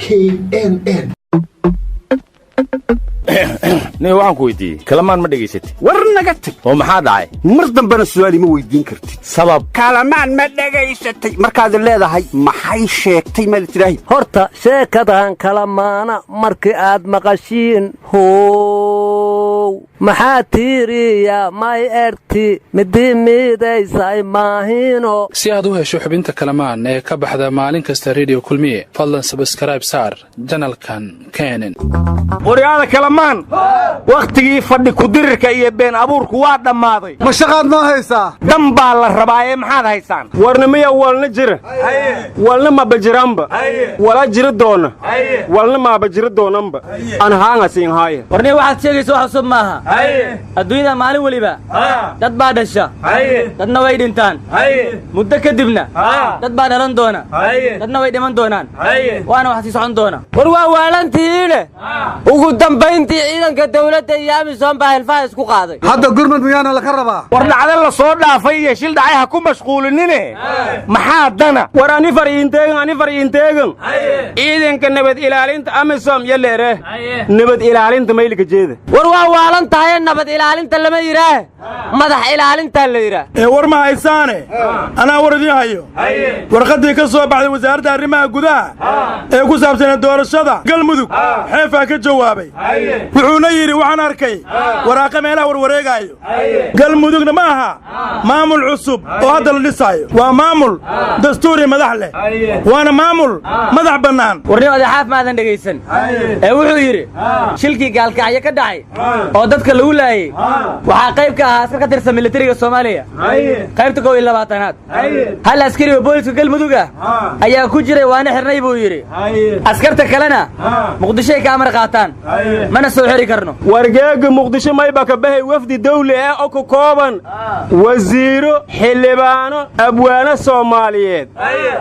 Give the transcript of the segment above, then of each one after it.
KNN. Nin waxaan ku weydiiyey, Kalamaan ma dhegaysatay? War naga tag. Oo maxaa dhacay? Mar dambena su'aal ima weydiin kartid. Sabab? Kalamaan ma dhegaysatay markaad leedahay, maxay sheegtay maad tidhaahi? Horta sheekadan Kalamaana markii aad maqashiin, how maxaa tiiriya may erti midii miidaysay maahino. Si aad u hesho xubinta Kalamaan ee ka baxda maalin kasta Rediyo Kulmiye, fadlan subscribe saar channelkan KNN. Waryaada Kalamaan, wakhtigii fadhi kudirirka iyo been abuurku waa dhammaaday. Ma shaqaad noo haysaa? Dan baa la rabaa ee maxaad haysaan? Warnimiya, walna jira, walna mabajiranba, wala jiri doona, walna maabajiri doonanba, an haangasiinhaaye. Warniya, waxaad sheegaysa wax cusub maaha. Adduunyada maalin weliba dad baa dhasha, dadna way dhintaan. Muddo kadibna dad baa dhalan doona, dadna way dhiman doonaan, waana wax sii socon doona. War waa waalantihiine, ugu dambayntii ciidanka dawladda iyo AMISOM baa hilfaha isku qaaday. Hadda gurmud miyaana laka rabaa? War dhacdo la soo dhaafay iyo shil dhacay ha ku mashquulinine, maxaa dana? War ani fariinteegan, ani fariinteegan. Ciidanka nabad ilaalinta AMISOM yo leere, nabad ilaalinta maylika jeeda? War waa waalan tahaye, nabad ilaalinta lama yidhaah, madax ilaalintaa la yidhaah. Ee war ma haysaane, anaa war idiin hayo. Warqaddii ka soo baxday Wasaaradda Arrimaha Gudaha ee ku saabsanee doorashada Galmudug, Xeefaa ka jawaabay. Wuxuuna yidhi: "Waxaan arkay waraaqa meelaha warwareegaayo. Galmudugna ma aha maamul cusub oo hadda la dhisaayo, waa maamul dastuuri madax leh, waana maamul madax bannaan." Warniyo, odaxaaf maadan dhegaysan ee wuxuu yidhi shilkii Gaalkacyo ka dhacay oo dadka lagu laayey waxaa qayb ka ahaa askar ka tirsan militariga Soomaaliya, qaybta 21aad. Hal askari oo booliska Galmudug ah ayaa ku jiray, waana xirnay buu yidhi. Askarta kalena Muqdishoay ka amar qaataan, mana soo xiri karno. Wargeega Muqdisho mayba ka bahay wafdi dawli ah oo ka kooban wasiiro, xildhibaano, abwaano Soomaaliyeed,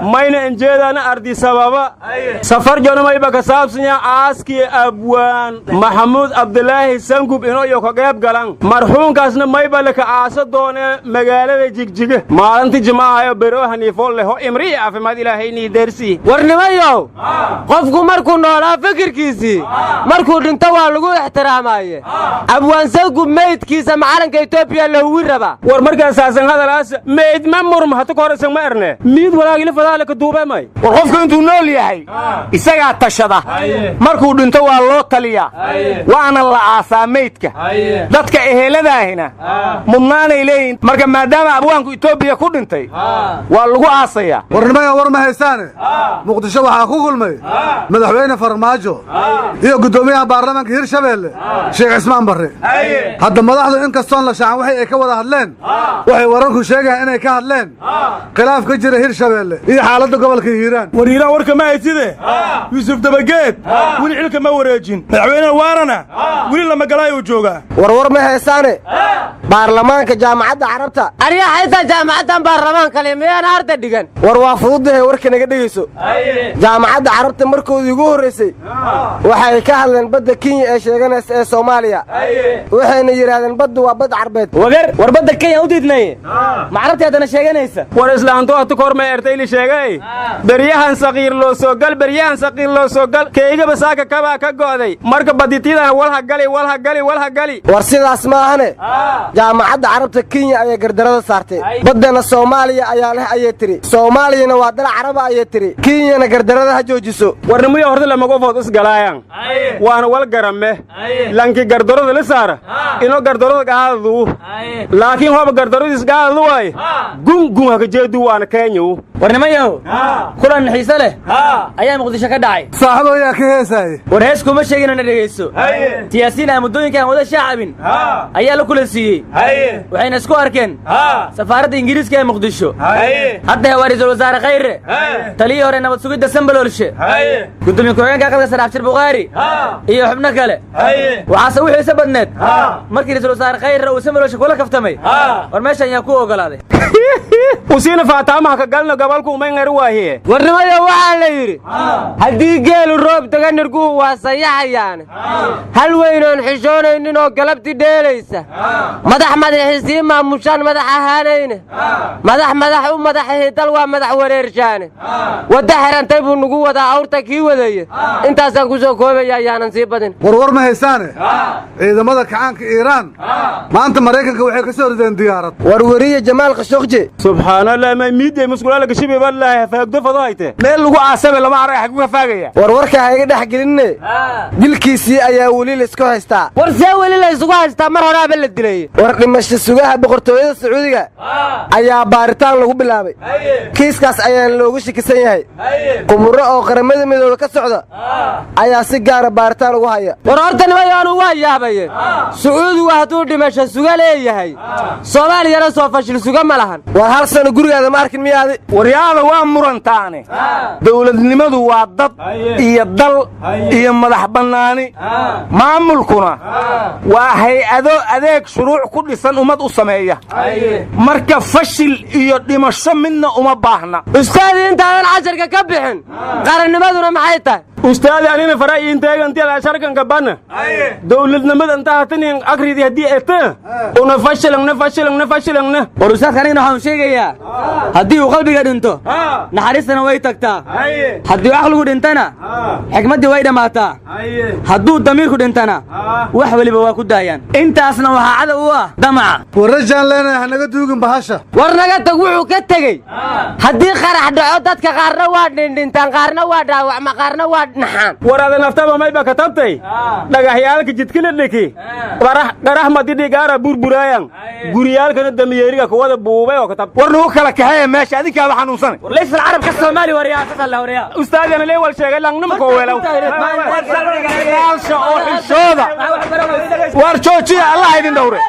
mayna injeedana Ardisababa. Safar jona mayba ka saabsanya aaskii Abwaan Maxamuud Cabdilaahi Sangub ino iyo ka qayb galan. Marxuunkaasna mayba laka aaso doonee magaalada Jigjiga maalinta Jimaahayo bero haniifo leho. Imri iyo caafimaad Ilaahay nii deersii. Warnimayow, qofku markuu noolaa fikirkiisii, markuu dhinto waa lagu ixtiraamaaye. Abwaan Sangub meydkiisa macalanka Etoobiya lahuwi rabaa. War markaasaasan hadalaas meyd ma murma hata ka hor isan ma erne miid walaagila fadaale ka duubemay. War qofku intuu nool yahay isagaa tashada, markuu dhinto waa loo taliyaa, waana la aasaa meydka. Dadka eheladaahina mudnaanay leeyihin. Marka maadaama abwaanku Etoobiya ku dhintay, waa lagu aasayaa. Warnimaya, war ma haysaane, Muqdisho waxaa ku kulmay Madaxweyne Farmaajo iyo guddoomiyaha baarlamaanka Hirshabeelle, Sheekh Cismaan Barre. Hadda madaxdu in kastoon la shaacan waxay ay ka wada hadleen, waxay wararku sheegayaan inay ka hadleen khilaaf ka jira Hirshabeelle iyo xaaladda gobolka Hiiraan. War Hiiraan warka ma hayside, Yuusuf Dabageed weli xilka ma wareejin, madaxweynaha waarana weli lama galaayuu joogaa. Warwar ma haysaane, baarlamaanka Jaamacadda Carabta aniga xaytaa jaamacaddan baarlamaan kale miyaan arda dhigan? War waa fududahe, warka naga dhegayso. Jaamacadda Carabta markoodii ugu horraysay waxay ka hadleen badda Kenya ee sheeganaysa ee Soomaaliya, waxayna yidhaahdeen baddu waa bad Carbeed. Wagar, war badda Kenya u diidnaye, ma Carabtii haddana sheeganaysa? War islaanto hata kahor may ertayli sheegay: "Beryahan saqiir loo soo gal, beryahan saqiir loo soo gal, keygaba saaka kabaa ka go'day." Marka baditidana walha gali, walha gali, walha gali. War sidaas maahane, Jaamacadda Carabta Kenya ayaa gardarada saartay. Baddana Soomaaliya ayaa leh ayay tiri, Soomaaliyana waa dal Caraba ayay tiri. Kenyana gardarada ha joojiso. Warnimuya, horta lamagofood isgalaayaan waana wal garame. Lanki gardarada la saara ino gardarada gaadadu, laakiin hoba gardaradiis gaadadu waaye gungun haka jeedu waana Kenyu. War nimanyahow, kulan xiise leh ayaa Muqdisho ka dhacay. Saaxibo, yaa ka heesaaye? War hees kuma sheegin, na dhegayso. Siyaasiyiin aan muddooyinkan wada shaacabin ayaa la kulan siiyey, waxayna isku arkeen safaaradda Ingiriiska ee Muqdisho. Hadda waa Ra'iisul Wasaare Khayre, taliyii hore nabad sugidda Sambalolshe, gudoomiye ku-xigeenka Aqalka Sare Abshir Bukhaari iyo xubno kale. Waxaase u xiise badneed markii Ra'iisul Wasaare Khayre uu Sambalolshe kula kaftamay: "War meeshan yaa ku ogolaaday?" Usiina faataamaha ka galno gobolku umay ngari waahiye. Warnimayo, waxaa la yidhi haddii geelu roob taga, nirguhu waa sayaxayaane. Hal weynoon xishoonaynin oo galabti dheelaysa. Madax madaxiisii maamushaan madax ahaanayne, madax madax u madaxahi dal waa madax wareershaane. Wadda xirantay buu nugu wadaa awrta kii wadaye. Intaasaan ku soo koobaya, ayaanan sii badin. Warwar ma haysaane, ciidamada kacaanka Iiraan maanta Maraykanka waxay ka soo rideen diyaarad. Warwariye Jamaal Khashogji. Subxaanallah, may miiday musqulaala gashibi ballaahi faagdo fado hayte. Meel lagu aasabe lama arag, xaguu ka faagaya? Warwarka ha iga dhex gelinne, dilkiisii ayaa weli laysku haystaa. War see weli la isugu haystaa? Mar horaaba la dilay. War dhimasho sugaha boqortooyada Sacuudiga ayaa baaritaan lagu bilaabay. Kiiskaas ayaana loogu shakisan yahay. Khuburo oo Qaramada Midoobe ka socda ayaa si gaara baaritaan ugu haya. War horta nimayaanu waa yaabaye, Sacuudigu hadduu dhimasho suga leeyahay, Soomaaliyana soo fashil suga ma lahan. War hal sano gurigaada ma arkin miyaadi? Waryaada waa murantaane, dowladnimadu waa dad iyo dal iyo madax bannaani, maamulkuna waa hay-ado adeeg shuruuc ku dhisan ummad u sameeya. Marka fashil iyo dhimasho midna uma baahna. Ustaadii, intaadan casharka ka bixin, qarannimaduna maxay tahay? Ustaadi, anina fara inteegantiada asharkanka bana dowladnimada inta hatanin akridi haddii eta una fashilangna fashilangna fashilangna. War ustaadka, anigana waxaan sheegayaa, haddii uu qalbiga dhinto, naxariistana way tagtaa. Haddii uu caqligu dhintana, xikmaddii way dhammaataa. Hadduu damiirku dhintana, wax weliba waa ku daayaan. Intaasna waxaa cadow u ah damaca. Warrajaan leenahay, hanaga duugin bahasha. War naga tag. Wuxuu ka tegey, haddii qarax dhaco, dadka qaarna waa dhindhintaan, qaarna waa dhaawacma, qaarna waa naxaan. War adan naftaba mayba ka tabtay dhagaxyaalka jidkila dhiki qarax madidhigaara burburaayan, guriyaalkana damiyeeriga kuwada buubay oo ka tab. War nagu kala kaxeeya meesha, adinkaaba xanuunsanay. War laysa alcarab ka Soomaali waryaa sasalla waryaa. Ustaadana lee wal sheegay langnima koo weelaw. Yaalsha oo xishooda. War joojiya, Allah idin dhowre.